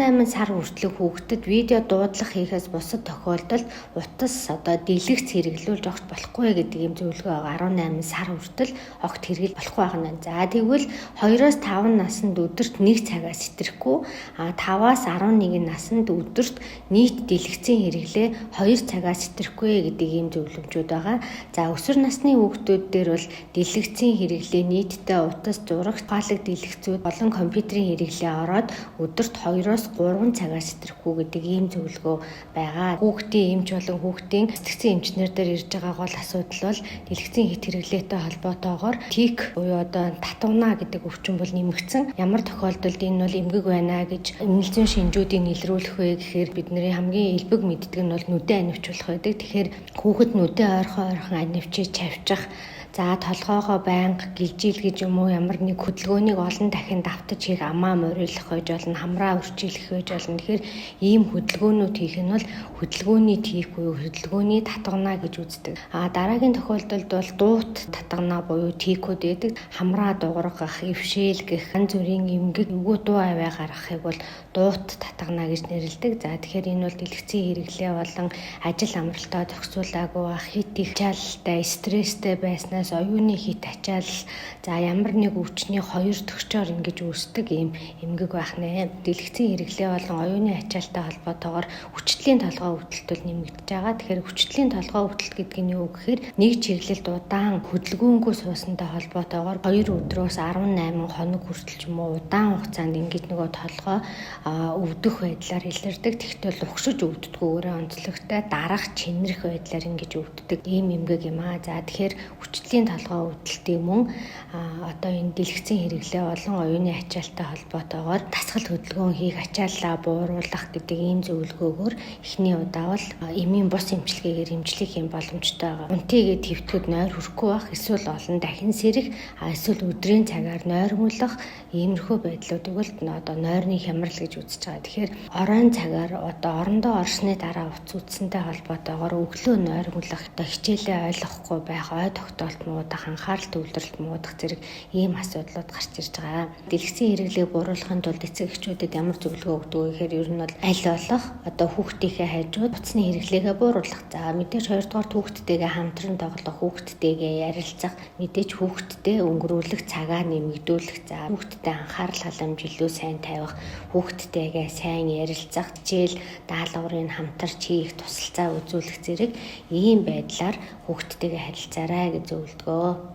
18 сар хүртэлх хүүхдэд видео дуудлага хийхээс бусад тохиолдолд утас одоо дэлгэц хэрэглүүлж огт болохгүй гэдэг ийм зөвлөгөө байгаа. 18 сар хүртэл огт хэрэгэл болохгүй байх нь. За, тэгвэл 2-оос 5 наснд өдөрт 1 цагаас сэтэрэхгүй, 5-аас 11 наснд өдөрт нийт дэлгэцийн хэрэглээ 2 цагаас сэтэрэхгүй гэдэг ийм зөвлөмжүүд байгаа. За, өсвөр насны хүүхдүүд дээр бол дэлгэцийн хэрэглээ нийтдээ утас, зурагт, ухаалаг дэлгэцүүд болон компьютерийн хэрэглээ ороод өдөрт 2-оос 3 цагаас сэтэрэхгүй гэдэг ийм зөвлөгөө байгаа. Хүүхдийн эмч болон хүүхдийн сэтгцийн эмчнэр дээр ирж байгаа гол асуудал бол дэлгэцийн хэт хэрэглээтэй холбоотойгоор тик буюу одоо татвна гэдэг өвчин бол нэмэгдсэн. Ямар тохиолдолд энэ бол эмгэг байна гэж эмнэлзэн шинжүүдийг илрүүлэх вэ гэхээр бидний хамгийн элбэг мэддэг нь бол нүдэн анивчуулах байдаг. Тэгэхээр хүүхэд нүдэн ойрхон ойрхон анивчиж чавчих. За, толгоогоо байнга гэлжийл гэж юм уу, ямар нэг хөдөлгөөнийг олон дахин давтаж хийх, амаа морилох байж болно, хамраа өрчийлэх байж болно. Тэгэхээр ийм хөдөлгөөнүүд хийх нь бол хөдөлгөөний тик буюу хөдөлгөөний татгана гэж үздэг. А дараагийн тохиолдолд бол дуут татгана буюу тикүүд байдаг. Хамраа дуургах, эвшээл гэх янз бүрийн эмгэг, эвгүй дуу авиа гаргахыг бол дуут татгана гэж нэрлэдэг. За, тэгэхээр энэ бол дэлгэцийн хэрэглээ болон ажил амралтаа зохицуулаагүй байх, хэт их ачаалалтай, стресстэй байснаас оюуны хэт ачаал, за, ямар нэг өвчний хоёр төгчөөр ингэж үүсдэг ийм эмгэг байх нэ. Дэлгэцийн хэрэглээ болон оюуны ачаалтай холбоотойгоор хүчтлийн толгой өвдөлт бол нэмэгдэж байгаа. Тэгэхээр хүчтлийн толгой өвдөлт гэдэг нь юу гэхээр нэг чиглэлд удаан хөдөлгөөнгүй суусантай холбоотойгоор 2 өдрөөс 18 хоног хүртэл ч юм уу удаан хугацаанд ингэж нөгөө толгой өвдөх байдлаар илэрдэг. Тэгтэл угшиж өвддгүүгээрээ онцлогтой дарах, чинрэх байдлаар ингэж өвддөг ийм эмгэг юм аа. За, тэгэхээр хүчтлийн толгой өвдөлтийн мөн одоо энэ дэлгэцийн хэрэглээ болон оюуны ачаалтай холбоотойгоор дасгал хөдөлгөөн хийх, ачааллаа бууруулах гэдэг ийм зөвлөгөөгөөр эхний удаа бол эмийн бус эмчилгээгээр эмчлэх юм боломжтой байгаа. Унтыгээ твтгэд нойр хүрэхгүй байх, эсвэл олон дахин сэрэх, эсвэл өдрийн цагаар нойрмуулах иймэрхүү байдлуудыг бол одоо нойрны хямрал гэж үзэж байгаа. Тэгэхээр оройн цагаар одоо орондоо орсны дараа утас үтсэнтэй холбоотойгоор өглөө нойрмуулах, одоо хичээлээ ойлгохгүй байх, ой тогтоолт муудах, анхаарал төвлөрөлт муудах зэрэг ийм асуудлууд гарч ирж байгаа. Дэлгэцийн хэрэглээг бууруулахын тулд эцэг эхчүүдэд ямар зөвлөгөө өгдөг вэ гэхээр ер нь бол аль болох одоо хүүхдийнхээ хажууд утасны хэрэглээгээ бууруулах. За, мэдээж хоёрдугаар хүүхдтэйгээ хамтран тоглох, хүүхдтэйгээ ярилцах, мэдээж хүүхдтэй өнгөрүүлэх цагаа нэмэгдүүлэх. За, хүүхдтэй анхаарал халамж илүү сайн тавих, хүүхдтэйгээ сайн ярилцах, хичээл даалгаврыг хамтарч хийх, тусалцаа үзүүлэх зэрэг ийм байдлаар хүүхдтэйгээ харилцаарай гэж зөвлөдгөө.